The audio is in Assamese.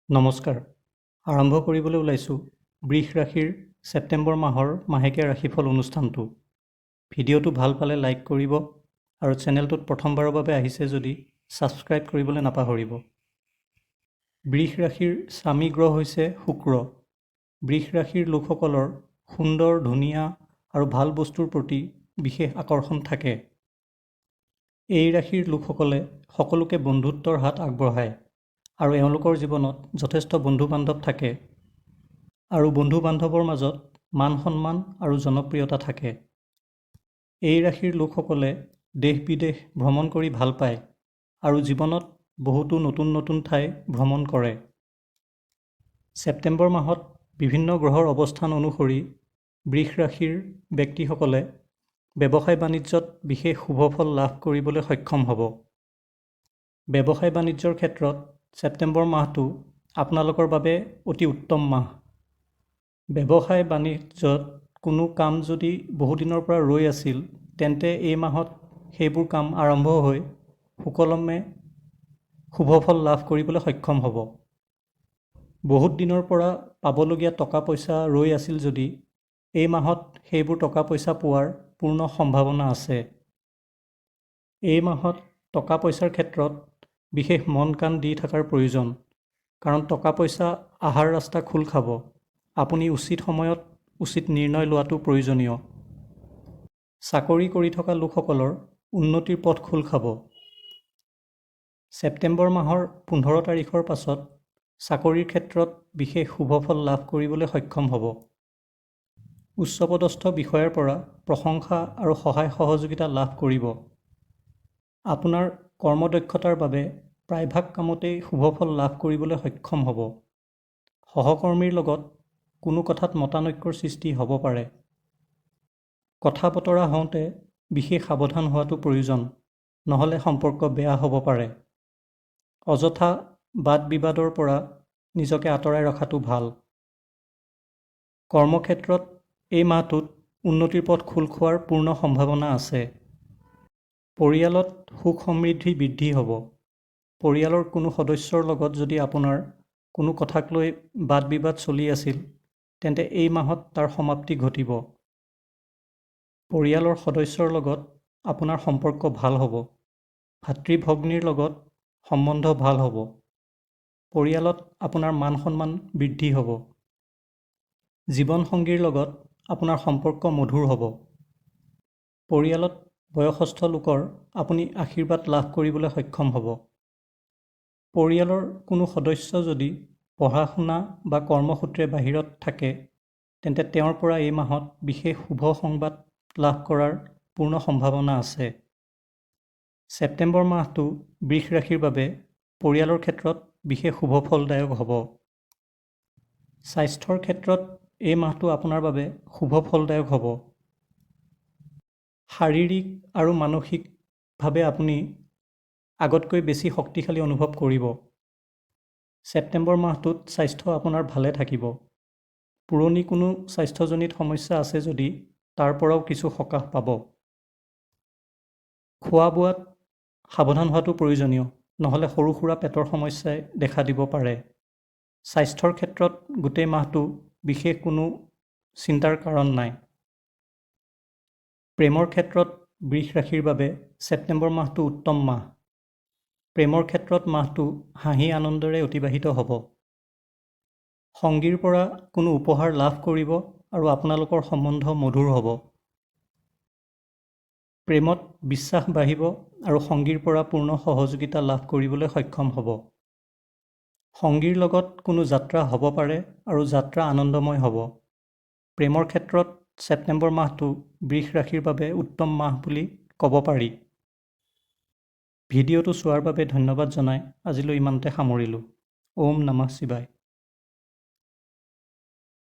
নমস্কাৰ, আৰম্ভ কৰিবলৈ ওলাইছোঁ বৃষ ৰাশিৰ ছেপ্টেম্বৰ মাহৰ মাহেকীয়া ৰাশিফল অনুষ্ঠানটো। ভিডিঅ'টো ভাল পালে লাইক কৰিব আৰু চেনেলটোত প্ৰথমবাৰৰ বাবে আহিছে যদি ছাবস্ক্ৰাইব কৰিবলৈ নাপাহৰিব। বৃষ ৰাশিৰ স্বামী গ্ৰহ হৈছে শুক্ৰ। বৃষ ৰাশিৰ লোকসকলৰ সুন্দৰ, ধুনীয়া আৰু ভাল বস্তুৰ প্ৰতি বিশেষ আকৰ্ষণ থাকে। এই ৰাশিৰ লোকসকলে সকলোকে বন্ধুত্বৰ হাত আগবঢ়ায় আৰু এওঁলোকৰ জীৱনত যথেষ্ট বন্ধু-বান্ধৱ থাকে আৰু বন্ধু-বান্ধৱৰ মাজত মান-সন্মান আৰু জনপ্ৰিয়তা থাকে। এই ৰাশিৰ লোকসকলে দেশ-বিদেশ ভ্ৰমণ কৰি ভাল পায় আৰু জীৱনত বহুতো নতুন নতুন ঠাই ভ্ৰমণ কৰে। ছেপ্টেম্বৰ মাহত বিভিন্ন গ্ৰহৰ অৱস্থান অনুসৰি বৃষ ৰাশিৰ ব্যক্তিসকলে ব্যৱসায়-বাণিজ্যত বিশেষ শুভফল লাভ কৰিবলৈ সক্ষম হ'ব। ব্যৱসায়-বাণিজ্যৰ ক্ষেত্ৰত ছেপ্টেম্বৰ মাহটো আপোনালোকৰ বাবে অতি উত্তম মাহ। ব্যৱসায়-বাণিজ্যত কোনো কাম যদি বহুদিনৰ পৰা ৰৈ আছিল, তেন্তে এই মাহত সেইবোৰ কাম আৰম্ভ হৈ সুকলমে শুভফল লাভ কৰিবলৈ সক্ষম হ'ব। বহুত দিনৰ পৰা পাবলগীয়া টকা-পইচা ৰৈ আছিল যদি এই মাহত সেইবোৰ টকা-পইচা পোৱাৰ পূৰ্ণ সম্ভাৱনা আছে। এই মাহত টকা-পইচাৰ ক্ষেত্ৰত বিশেষ মন কাণ দি থকাৰ প্ৰয়োজন, কাৰণ টকা-পইচা অহাৰ ৰাস্তা খোল খাব। আপুনি উচিত সময়ত উচিত নিৰ্ণয় লোৱাটো প্ৰয়োজনীয়। চাকৰি কৰি থকা লোকসকলৰ উন্নতিৰ পথ খোল খাব। ছেপ্টেম্বৰ মাহৰ 15 তাৰিখৰ পাছত চাকৰিৰ ক্ষেত্ৰত বিশেষ শুভফল লাভ কৰিবলৈ সক্ষম হ'ব। উচ্চপদস্থ বিষয়াৰ পৰা প্ৰশংসা আৰু সহায় সহযোগিতা লাভ কৰিব। আপোনাৰ কৰ্মদক্ষতাৰ বাবে প্ৰায়ভাগ কামতেই শুভফল লাভ কৰিবলৈ সক্ষম হ'ব। সহকৰ্মীৰ লগত কোনো কথাত মতানৈক্যৰ সৃষ্টি হ'ব পাৰে। কথা বতৰা হওঁতে বিশেষ সাৱধান হোৱাটো প্ৰয়োজন, নহ'লে সম্পৰ্ক বেয়া হ'ব পাৰে। অযথা বাদ বিবাদৰ পৰা নিজকে আঁতৰাই ৰখাটো ভাল। কৰ্মক্ষেত্ৰত এই মাহটোত উন্নতিৰ পথ খোল খোৱাৰ পূৰ্ণ সম্ভাৱনা আছে। পৰিয়ালত সুখ সমৃদ্ধি বৃদ্ধি হ'ব। পৰিয়ালৰ কোনো সদস্যৰ লগত যদি আপোনাৰ কোনো কথাক লৈ বাদ বিবাদ চলি আছিল, তেন্তে এই মাহত তাৰ সমাপ্তি ঘটিব। পৰিয়ালৰ সদস্যৰ লগত আপোনাৰ সম্পৰ্ক ভাল হ'ব। ভাতৃ-ভগ্নীৰ লগত সম্বন্ধ ভাল হ'ব। পৰিয়ালত আপোনাৰ মান-সন্মান বৃদ্ধি হ'ব। জীৱনসংগীৰ লগত আপোনাৰ সম্পৰ্ক মধুৰ হ'ব। পৰিয়ালত বয়সস্থ লোকৰ আপুনি আশীৰ্বাদ লাভ কৰিবলৈ সক্ষম হ'ব। পৰিয়ালৰ কোনো সদস্য যদি পঢ়া-শুনা বা কৰ্মসূত্ৰে বাহিৰত থাকে, তেন্তে তেওঁৰ পৰা এই মাহত বিশেষ শুভ সংবাদ লাভ কৰাৰ পূৰ্ণ সম্ভাৱনা আছে। ছেপ্টেম্বৰ মাহটো বৃষ ৰাশিৰ বাবে পৰিয়ালৰ ক্ষেত্ৰত বিশেষ শুভ ফলদায়ক হ'ব। স্বাস্থ্যৰ ক্ষেত্ৰত এই মাহটো আপোনাৰ বাবে শুভ ফলদায়ক হ'ব। শাৰীৰিক আৰু মানসিকভাৱে আপুনি আগতকৈ বেছি শক্তিশালী অনুভৱ কৰিব। ছেপ্টেম্বৰ মাহটোত স্বাস্থ্য আপোনাৰ ভালে থাকিব। পুৰণি কোনো স্বাস্থ্যজনিত সমস্যা আছে যদি তাৰ পৰাও কিছু সকাহ পাব। খোৱা-বোৱাত সাৱধান হোৱাটো প্ৰয়োজনীয়, নহ'লে সৰু-সুৰা পেটৰ সমস্যাই দেখা দিব পাৰে। স্বাস্থ্যৰ ক্ষেত্ৰত গোটেই মাহটো বিশেষ কোনো চিন্তাৰ কাৰণ নাই। প্ৰেমৰ ক্ষেত্ৰত বৃষ ৰাশিৰ বাবে ছেপ্টেম্বৰ মাহটো উত্তম মাহ। প্ৰেমৰ ক্ষেত্ৰত মাহটো হাঁহি আনন্দেৰে অতিবাহিত হ'ব। সংগীৰ পৰা কোনো উপহাৰ লাভ কৰিব আৰু আপোনালোকৰ সম্বন্ধ মধুৰ হ'ব। প্ৰেমত বিশ্বাস বাঢ়িব আৰু সংগীৰ পৰা পূৰ্ণ সহযোগিতা লাভ কৰিবলৈ সক্ষম হ'ব। সংগীৰ লগত কোনো যাত্ৰা হ'ব পাৰে আৰু যাত্ৰা আনন্দময় হ'ব। প্ৰেমৰ ক্ষেত্ৰত ছেপ্টেম্বৰ মাহটো বৃষ ৰাশিৰ বাবে উত্তম মাহ বুলি ক'ব পাৰি। ভিডিঅ'টো চোৱাৰ বাবে ধন্যবাদ জনাই আজিলৈ ইমানতে সামৰিলোঁ। ওম নমঃ শিৱায়।